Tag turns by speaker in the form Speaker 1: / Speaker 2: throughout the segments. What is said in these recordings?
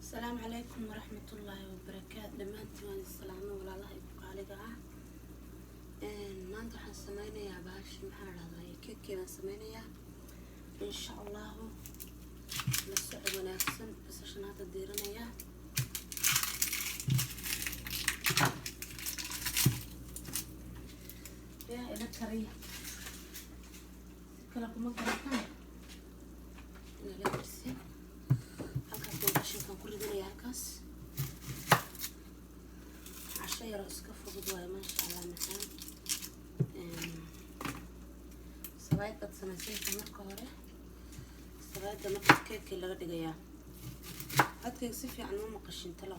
Speaker 1: Asalaamu calaykum waraxmatullaahi wabarakaatu. Dhammaantiin waan islaamo, walaalaha igu qaaliga ah. Maanta waxaan sameynayaa bahashi, maxaa la dhahdaa, keekee baan sameynayaa, insha Allahu. La socod wanaagsan. Basashan hadda diiranayaa. Yaa ila kariya? Si kale kuma garataan inala karsiin. Halkaas baan qashinkan ku ridanaya. Halkaas casho yaroo iska fudud waayo, maasha Allah, macaan. Sabaayad baad samaysanaysaa marka hore. Sabaayadda marka keekii laga dhigayaa. Codkayga si fiican ma maqashin talo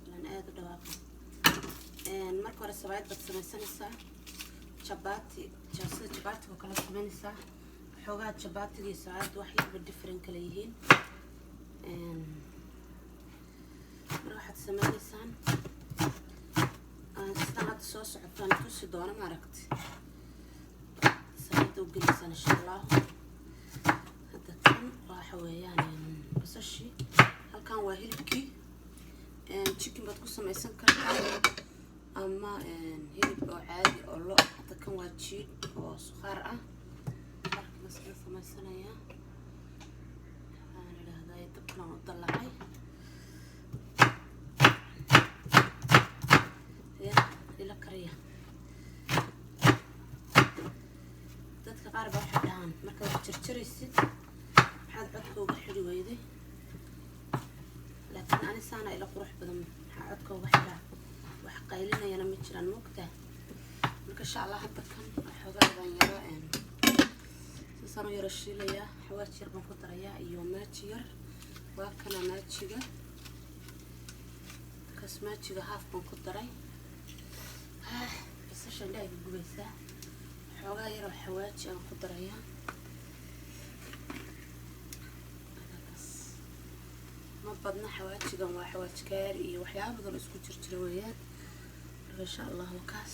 Speaker 1: ilaan aada u dhawaaqa. Marka hore sabaayad baad samaysanaysaa, jabaati, sida jabaatiga oo kale samaynaysaa. Xoogaa jabaatiga iyo sabaayadda wax yarba different kala yihiin. Marka waxaad sameynaysaan sidaan hadda soo socotaan tusi doono, maaragti, sabaayadda u geliysaan, insha Allahu. Hadda kan waxa weeyaan basashii, halkan waa hilibkii. Chicken baad ku samaysan kartaa ama hilib oo caadi oo lo. Hadda kan waa jiid oo suqaar ah. Suqaarkii baan iskaga samaysanayaa. Waxaan idhaahdaa, dabkan aan u dallacay ya ila kariya. Dadka qaar baa waxay dhahaan, markaad wax jarjaraysid maxaad codka uga xidhi weyday? Laakiin ani saana ila qurux badan. Maxaa codka uga xidhaa? Wax qaylinayana ma jiraan, moogtaa? Marka insha Allah hadda kan waxoogaa baan yaro saasaan u yaro shiilayaa. Xawaaji yar baan ku darayaa iyo maaji yar. Waa kana maajiga, kaas maajiga haaf baan ku daray. Basasha indhaha iga gubaysaa. Xoogaa yaroo xawaaji aan ku darayaa. Ma badna xawaajigan, waa xawaaji kaari iyo waxyaaba badan oo isku jirjira weeyaan. Marka insha Allahu kaas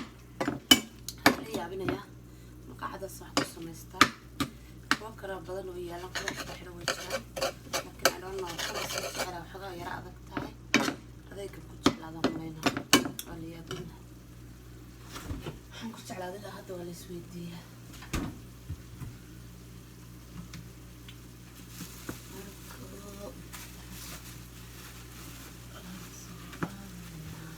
Speaker 1: waxaan la yaabinayaa maqaacadaas wax ku samaystaa. Kuwo kaloo badan oo yaalan, kuwa kala xidhan way jiraan, laakiin I don't know, kana sii jeclaa. Waxoogaa yara adag tahay, adayga ku jeclaadaan malaynaa. Waa la yaabinaha waxaan ku jeclaaday ilaa hadda waa la isweydiiyaa. Marka waan soo qaadanaynaa.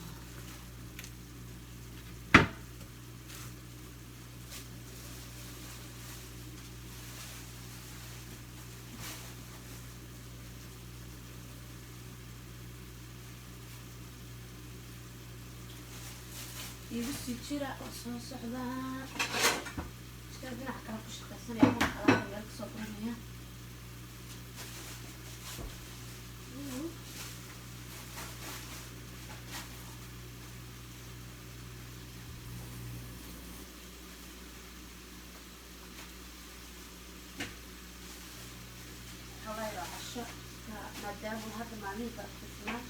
Speaker 1: Igu sii jira oo soo socdaa. Jikada dhinaca kale ku shaqaysanaya, marka alaabta meel kasoo furanaya. Xoogaa yaroo casho, maadaama hadda maalmihii barakaysanaa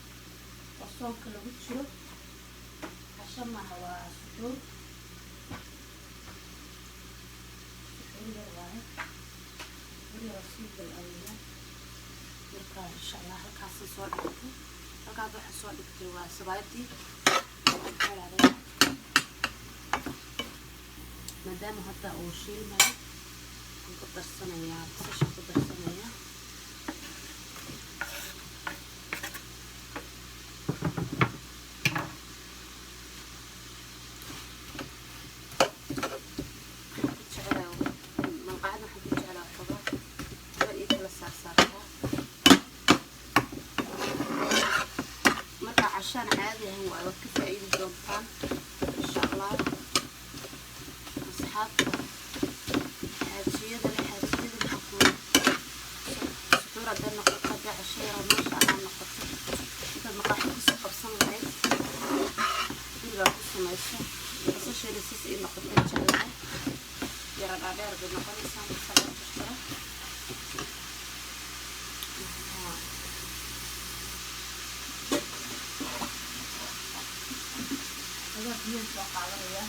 Speaker 1: oo soonka lagu jiro. Casho maaha, waa suxuur, suxuur yar waaye, suxuur yaroo simple ah weeyaan. Marka insha Allah halkaasay soo dhigtay. Halkaas waxaa soo dhigtay waa sabaayadii, maxaa lahday. Maadaama hadda uu shiilmayo, waxaan ku darsanayaa basasha, ku darsanayaa. Waxaan ku jeclaa malqacada, waxaan ku jeclaa waxoogaa waa ii kala saarsaartaa. Marka cashaan caadi ahayn waayo, waad ka faa'iidi doontaan insha Allah. Asxaabta xaajiyada le, xaajiyada maxaa ku suxuur hadday noqoto, hadday casho yaroo maasha Allah noqoto, intaad maqaaxi kusoo qabsan lahayd, gurigaa ku samayso. Basasheeda sis ii noqotay jeclahay, yara dhaadheer bay noqonaysaa marka loo jarjaro. Xoogaa biyaan soo qaadanaya.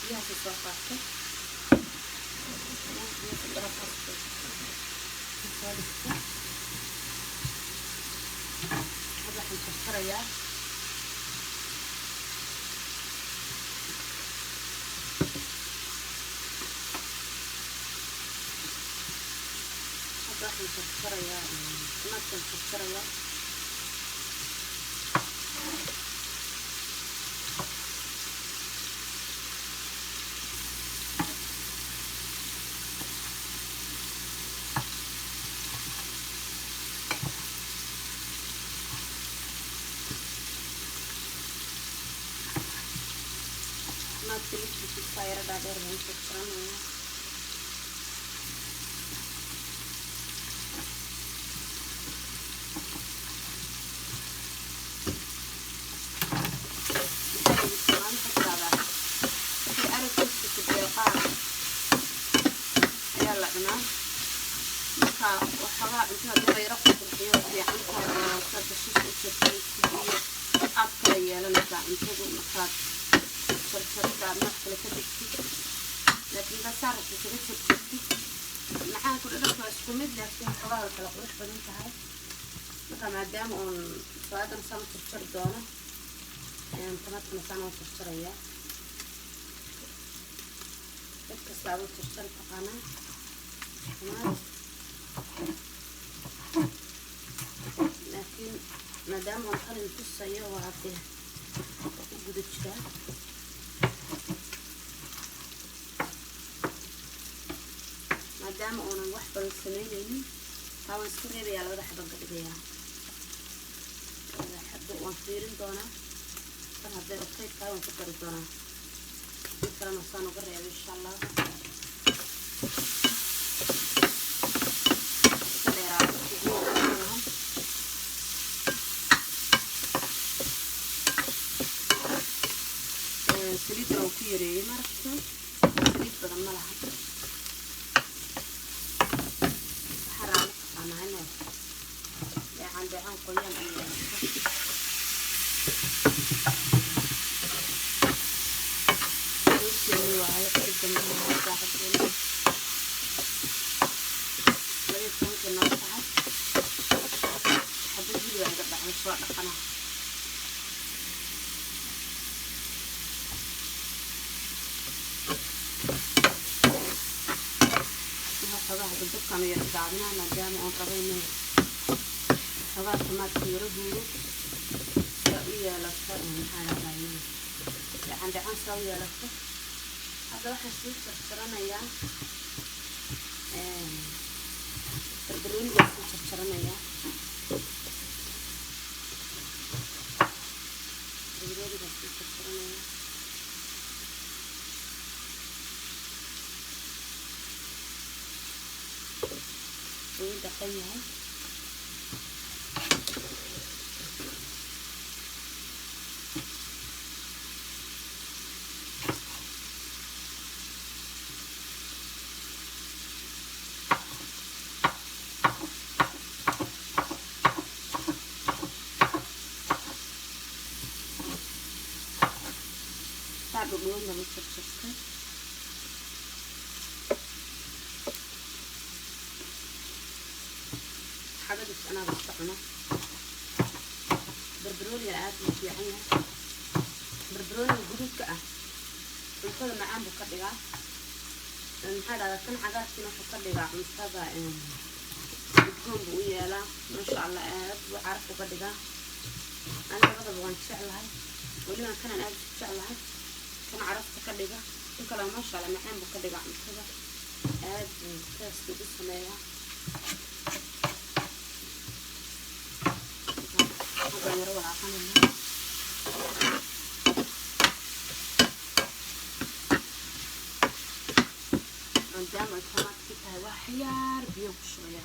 Speaker 1: Biyahaasi soo qaatay, biyahaasi dharafkaas soo dhigtay. Hadda waxaan jarjarayaa hadda waxaan jarjarayaa tomaatkan jarjarayaa. Tomaadka laftiisa yara dhaadheer baan u jarjaranayaa. Maxaa yidhi Soomaali waxay tiraahdaa, wixii arag korkiisa deeqaa ayaa la cunaa. Marka waxoogaa cuntada hadii la yaro qurqurxiyo way fiican tahay, oo saad basasha u jarjaraysid iyo aad kala yeelanaysaa cuntadu markaad jarjarida aad nooc kale ka dhigtid. Laakiin haddaad saa rabto isaga jarjartid, macaanku dhadhanka waa isku mid, laakiin waxoogaa way kala qurux badan tahay. Marka maadaama oon salaadan saan u jarjari doono, tomaadkana saan u jarjarayaa. Cid kastaaba u jarjari taqaanaa tomaad, laakiin maadaama oon qalin tusayo, waa hadee ku guda jiraa. Maadaama oonan wax badan sameyneynin, taa waan iska reebayaa, labada xaban ka dhigayaa. Labada xabo waan fiirin doonaa. Tan hadday okay tahay waan ku dari doonaa, mid kalena saan uga reebay, insha Allah. Iska dheeraado malahan. Saliidda waan ku yareeyey, maragta saliid badan ma laha. Waxaa rabaa mataqaanaa inay dheecaan dheecaan qoyaan ay yeelato. Roorteeni waaye, xidda maaha saaxiibteeni. 12-ka noo tahay. Xabad hilib aa iga dhacday, soo dhaqana. Waxoogaa hadda dabkaan yara gaabinaa, maadaama oon rabo inay xoogaa tamaadka yaro huuro, saa u yeelato, maxaa dhahdaye, dhacan dhacan saa u yeelato. Hadda waxaan sii jarjaranayaa barbaroonigaa, sii jarjaranayaa barbaroonigaa, sii jarjaranayaa. Wuu dhaqan yahay. Saa dhudhuwan baan u jarjartay. Xabadis anaa iska cuno. Barbarooniga aad buu fiican yahay. Barbarooniga guduudka ah cuntada macaan buu ka dhigaa. Maxaa dhahdaa, kan cagaarkiina wuxuu ka dhigaa cuntada udgoon buu u yeelaa, maasha Allah, aad buu caraf uga dhigaa. Ani labadaba waan jeclahay, weliba kanaan aad u jeclahay, kan carafta ka dhiga. Kan kale maasha Allah macaan buu ka dhigaa cuntada, aad buu taste ugu sameeyaa. Haddaan yaro walaaqanayna, maadaama ay tamaadki tahay, waa xiyaar biyo ku shubaya.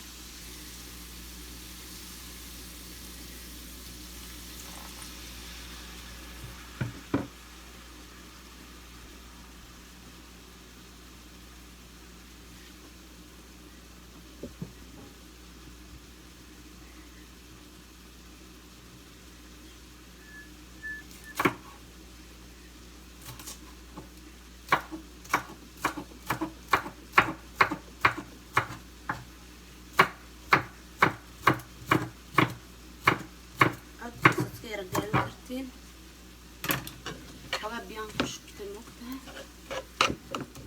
Speaker 1: Xoogaa biyaan ku shubtay, moogtahay.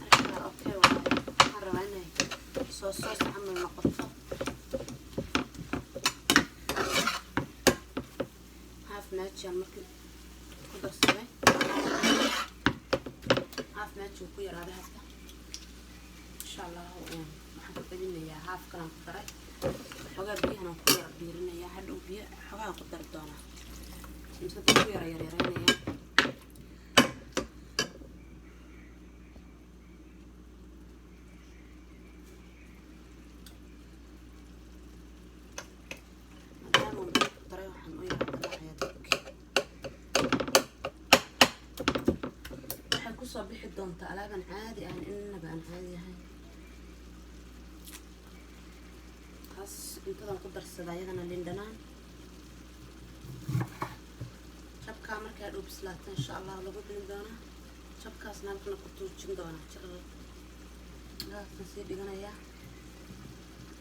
Speaker 1: Marka okay waaye. Waxaan rabaa inay soo soos camal noqoto. Half Maggi aan markii ku darsaday, half Maggi uu ku yaraaday. Hadda insha Allah waxaan ku celinayaa half kalaan ku daray. Xoogaa biyahan aan ku yara biirinayaa. Hadhow biyo xoogaan ku dari doonaa, mise ku yara yaryareynayaa. Maadaama uu biyo ku daray, waxaan u yara dalacayaa dabki. Waxay kusoo bixi doontaa alaaban caadi ahan, inaba aan caadi ahayn. Taas cuntadan ku darsada iyadana liin dhanaan jabkaa markay hadhow bislaata insha Allah lagu bixin doonaa. Jabkaasna halkana ku tuujin doonaa, halkaasaan sii dhiganayaa.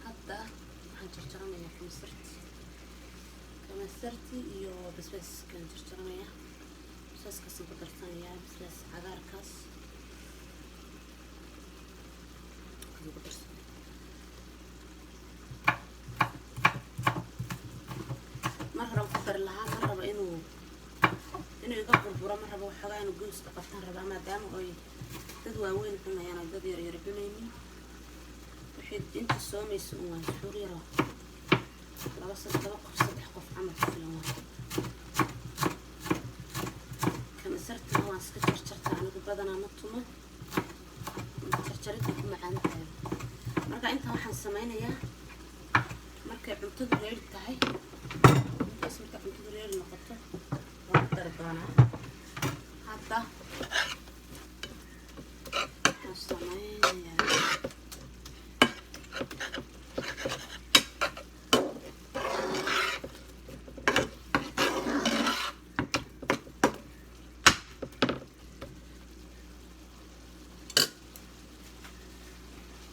Speaker 1: Hadda waxaan jarjaranayaa kamasarti, kamasarti iyo basbaaskaan jarjaranayaa. Basbaaskaasaan ku darsanayaa, basbaas cagaarkaas ayaan ku darsanaya. Mar hore ku dari lahaa, ma rabo inuu iga burburo, ma rabo. Waxoogaa inuu gooska qabtaan rabaa, maadaama oy dad waaweyn cunayaan oo dad yaryar cunaynin. Waxay inta soomaysa un waa suxuur yaroo laba laba qof, saddex qof camal ku filan waay. Kamasartina waan iska jarjarta anigu, badanaa ma tumo, jarjaridda ku macaan tahay. Marka intaan waxaan sameynayaa markay cuntadu ready tahay, intaas markay cuntadu ready noqoto waan ku dari doonaa. Hadda waxaan sameynayaa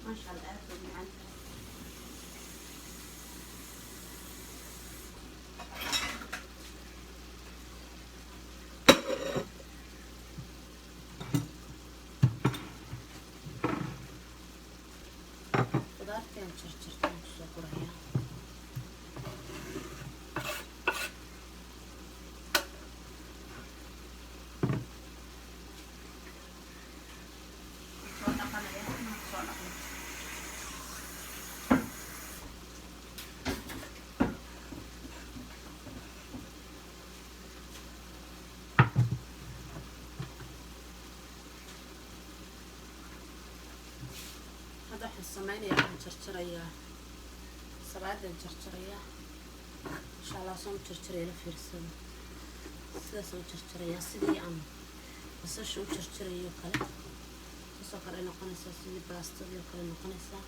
Speaker 1: maasha Allah, aad bay macaan tahay. Khudaartaan jarjartaan kusoo gurayaa. Soo dhaqanaya, soo dhaqan. Hadda waxaan sameynayaa, waxaan jarjarayaa sabaayadaan jarjarayaa. Insha Allah soo jarjaraya, la fiirsada. Sidaasaan u jarjarayaa, sidii aan basasha u jarjarayo kale, saasoo kale ay noqonaysaa, sidii baastadii oo kale noqonaysaa.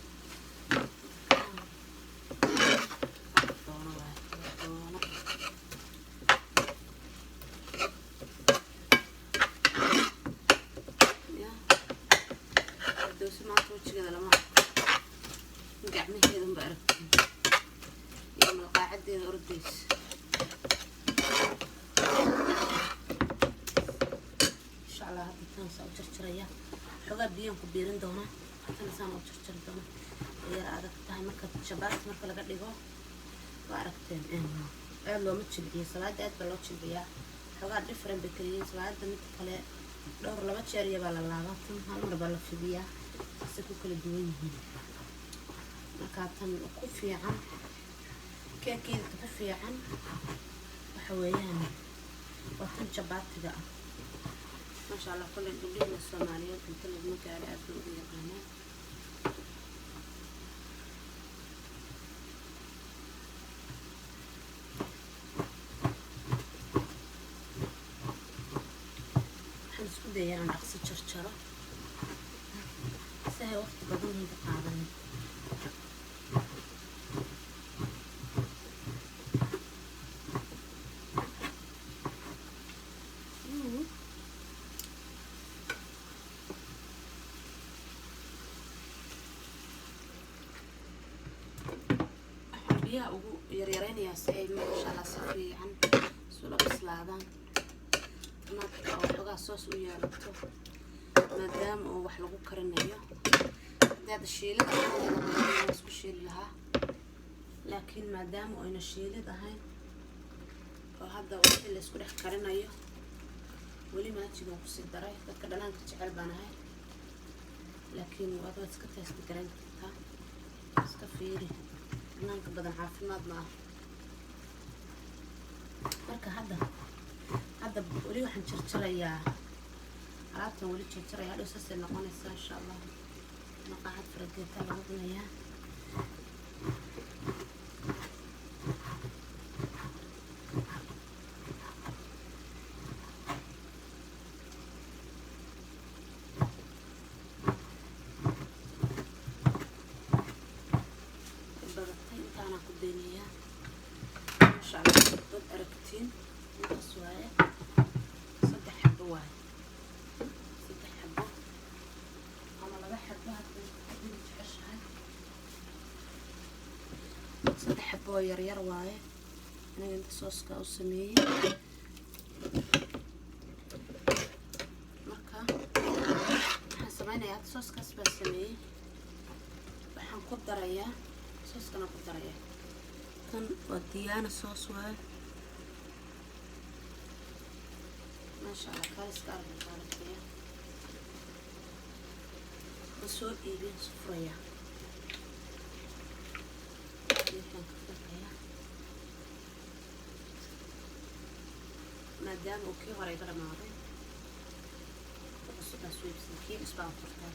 Speaker 1: Doono waay doono. Ya dowsi maanta wejigeeda lama arko, gacmaheeda unba aragtiin iyo malqaacadeeda ordaysa. Insha Allah hadda tan saa u jarjaraya. Xoogaa biyaan ku biirin doonaa. Haddana saan u jarjari doonaa. Way yara adag tahay marka jabaati marka laga dhigo. Waa aragteen, aad looma jilciyo sabaayadda, aad baa loo jilciyaa. Xoogaa different bay kala yihiin sabaayadda mid kale. Dhowr laba jeer iyo baa la laabaa, tan hal mar baa la fidiyaa. Saasay ku kala duwan yihiin. Markaa tan ku fiican, keekeeda ku fiican waxa weeyaan waa tan jabaatiga ah. Maasha Allah, kolley gabdhaheena Soomaaliyeed cunto laguma gaaro, aad bay ugu yaqaanaan. Waxaan isku dayaa inaan dhaqso jarjaro si ay waqti badan iga qaadanin. Waxaan biyaha ugu yaryareynayaa si ay maasha Allah si fiican isula bislaadaan. Tamaadka oo xogaa Saa sauce u yeelato, maadaama oo wax lagu karinayo. Haddaad shiilid ahaan isku shiili lahaa, laakiin maadaama ayna shiilid ahayn oo hadda wixii la isku dhex karinayo, weli Maggi-gan kusii daray. Dadka dhanaanka jecel baan ahay, laakiin waad iska taste garayn kartaa. Iska fiiri, dhanaanka badan caafimaad ma aha. Marka hadda weli waxaan jarjarayaa alaabtan, weli jarjaraya. Hadhow saasay noqonaysaa, insha Allah. Maqaaxad farageetaa lagu cunayaa. Badatay, intaanaa ku daynayaa, insha Allah. Dad aragtiin, intaas waaye. Saddex xabo waaye, saddex xabo ama laba xabo hadda haddii jeceshahay. Saddex xabo oo yaryar waaye. Aniga inta sauce-ka u sameeyey. Marka waxaan sameynayaa, hadda sauce-kaas baan sameeyey, waxaan ku darayaa sauce-kana ku darayaa. Kan waa Diyaana sauce waaye, maasha Allah. Kaaliska arag, qaadataya ma soo iibin sufuraya waxaan ka fiiqayaa, maadaama uu kii hore iga dhamaaday. Cusub baan soo iibsaday, kii cusbaan furtay.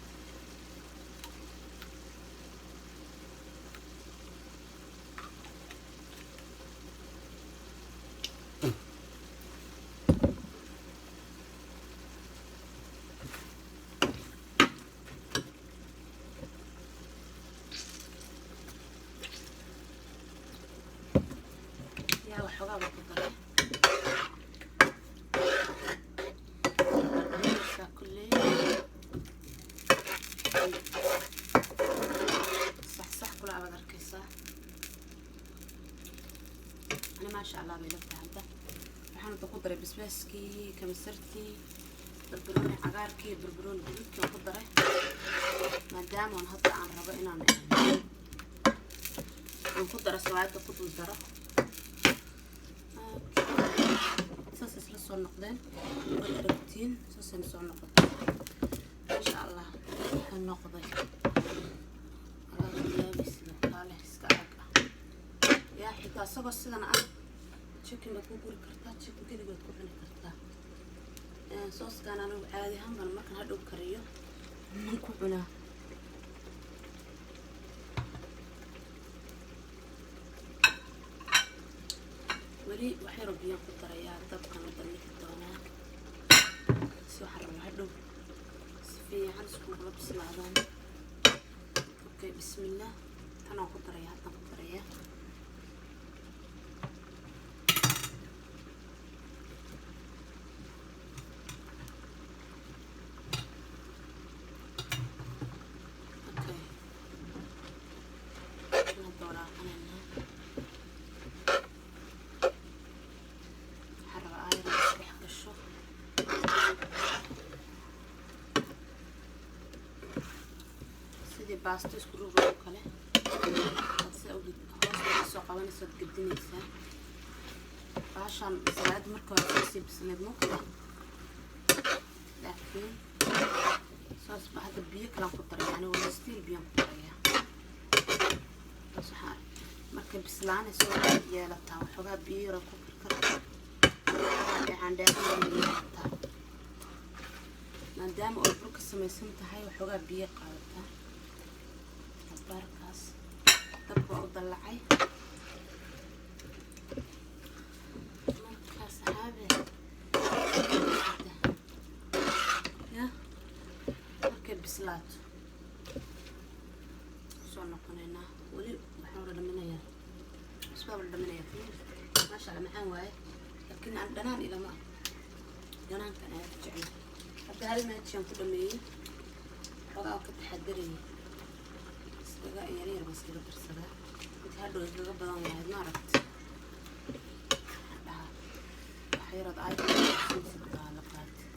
Speaker 1: Yaa waxoogaa baa ku daray, dhadhaminaysaa kulley. Sax sax kula abaad arkaysaa. Ani maasha Allah bay la tahay. Hadda waxaan hadda ku daray basbaaskii, kamasartii, barbarooni cagaarkii, barbarooni guduudkii aan ku daray, maadaama on hadda aan rabo inaan aan ku daro sawaayadda, ku dul daro. Saas isla soo noqdeen, waad aragtiin, saasayna soo noqotay, maasha Allah. Wuxuu noqday alaabisida kaale iska arag ah. Yaa xitaa isagoo sidan ah chicken baad ku guri kartaa, chicken keligood ku cuni kartaa. Sauce-kan anigu caadi ahaan baan markaan hadhow kariyo man ku cunaa. Weli wax yaroo biyaan ku darayaa, dabkan u dallixi doonaa, si waxaan rabaa hadhow si fiican iskugula bislaadaan. Okay, bismillah. Tanaan ku daraya, haddaan ku darayaa. Okay, hadda walaaqanaynaa. Waxaan rabaa aayar isdhex gasho. Sidii baasto isku rogo oo kale aad sida hoos kasoo qabanaysa, ood gedinaysaa baashaan. Salaad marka hore kasii bisleed mugta, laakiin saas ba hadda biyo kalaan ku daray yani, wala still biyaan ku darayaa. Bas waxaa markay bislaanayso waxaad yeelataa waxoogaa biyo yaro ku karkar, dheecaan dheecaan yeelataa, maadaama oo bur ka samaysan tahay. Waxoogaa biyo qaadataa baarkaas. Dabka waa u dallacay. Marka saxaabe, ya markay bislaato soo noqonaynaa. Weli waxaan la dhaminayaa, cusbaa la dhaminayaa. Maasha Allah, macaan waaye, laakiin aan dhanaan ilama ah. Dhanaankan aad u jeclay. Hadda hal Maggi-aan ku dhameeyey, xoogaa ka taxadarayay, iskaga yar yar baan iskaga darsadaa. Inta hadhow iskaga badan lahayd, ma aragti, dhaha wax yarood ay baa la qaatay.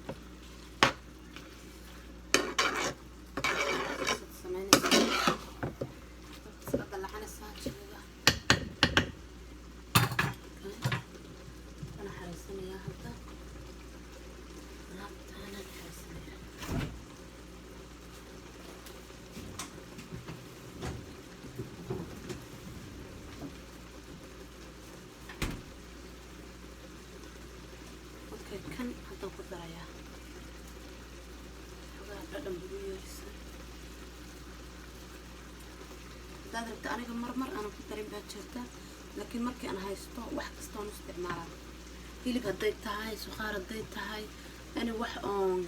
Speaker 1: Dhadhan baad u yeeleysaa. Haddaad rabta, aniga mar aanan ku darin baa jirta, laakiin markii aan haysto wax kasta oon isticmaalaa, hilib hadday tahay, suqaar hadday tahay, ani wax oon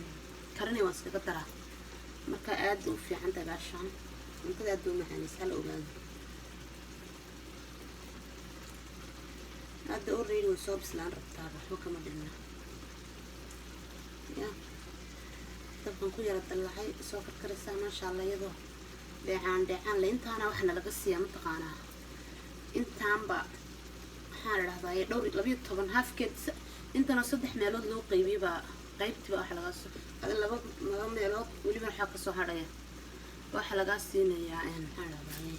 Speaker 1: karinay waan iskaga daraa. Marka aad u fiican tahay baashaan, cuntada aad bay u macaanaysa. Hala ogaado, hadda already way soo bislaan rabtaa, waxba kama dhibna. Ya, dabkan ku yara dallacay, soo karkaraysaa, maasha Allah, iyadoo dheecaan dheecaan le. Intaana waxaana laga siiyaa, mataqaanaa, intaanba maxaa la dhahdaa, dhowr 12 halfkeed, intana saddex meelood loo qaybiyey baa qaybtiiba waxa lagaa soo laba meelood weliba waxaa kasoo hadhaya, waxaa lagaa siinayaa, maxaa la dhahdaa,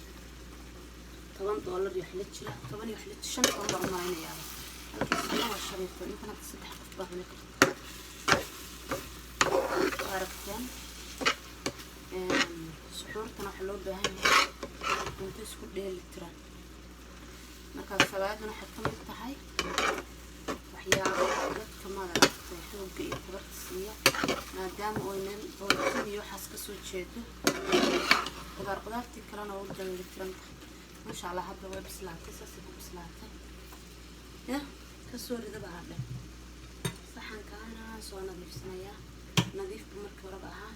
Speaker 1: $10 iyo wax la jira, toban iyo wax la 15 baa umalaynayaaba. Halkii sana waa 15. Intan hadda saddex qof baa cuni karta. Aragteen, suxuurtana waxaa loo baahan yahay cunto isku dheeli tiran. Markaa salaaduna waxay ka mid tahay waxyaaba dadka maaragtay xoogga iyo tabarta siiya, maadaama oy meel borotiin iyo waxaas kasoo jeedo, qudaar qudaartii kalena waa u dheeli tiran tahay, maasha Allah. Hadda way bislaatay, saasay ku bislaatay. Ya, kasoo ridaba hadhe saxankaana soo nadiifsanayaa, nadiifbu markii horeba ahaa.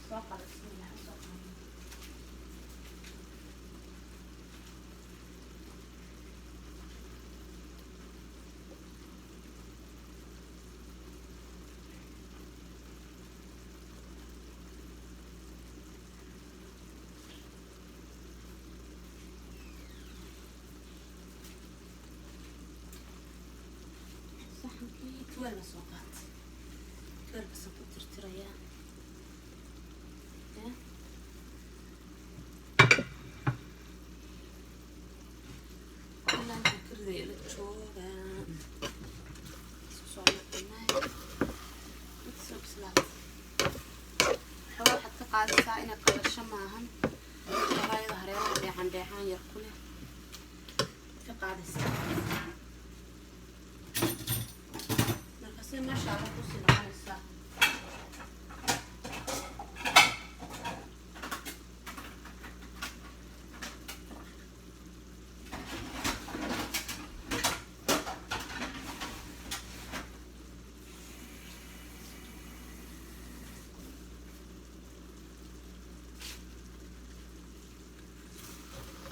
Speaker 1: Soo qada, bismillah, soo qaada. Saxankii tuweel ba soo qaatay, tuweelkaasaan ku tirtirayaa. Ya, ilaa intaan ka ridaya la jooga, isku soo noqonay. Inta soo bislaatay waxoogaa waxaad ka qaadaysaa inay qalasho maahan, xoogaa hareeraha dheecaan dheecaan yar ku leh ka qaadaysaa. Markaasay maasha Allah kusii noqonaysaa.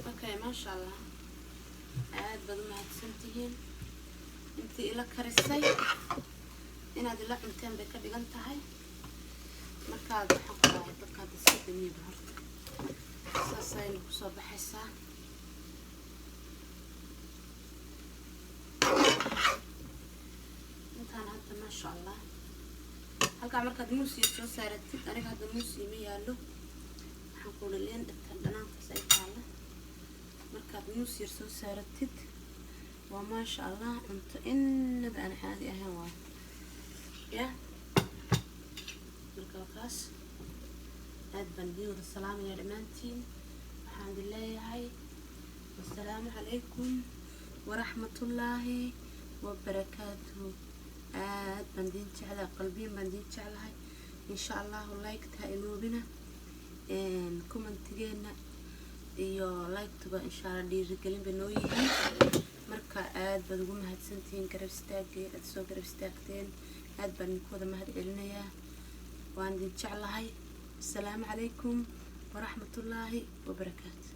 Speaker 1: Okay, maasha Allah, aad baad u mahadsantihiin intii ila karisay. Inaad ila cunteen bay ka dhigan tahay. Markaad waxaan ku dhahay dadka hadda iska damiyaba horta, saasayna kusoo baxaysaa. Intaan hadda, maasha Allah, halkaa markaad muus iyo soo saaratid. Aniga hadda muus iima yaallo, waxaan ku uhi liin dhigta dhanaantaas ay taalla. Markaad muus yar soo saaratid, waa maasha Allah, cunto inaba aan caadi ahayn waa ya. Marka waa kaas. Aad baan idiin wada salaamaya dhammaantiin. Waxaan idin leeyahay wasalaamu calaykum waraxmatullaahi wabarakaatuhu. Aad baan idiin jeclahay, qalbiyan baan idiin jeclahay. Insha Allahu like-ta ha iloobina, commentigeena iyo like-tuba insha Allah dhiirigelin bay noo yihiin. Marka aad baad ugu mahadsantihiin garab istaagay aad soo garab istaagteen. Aad baan idinku wada mahad celinayaa, waan idin jeclahay. Asalaamu calaykum waraxmatullaahi wabarakaatu.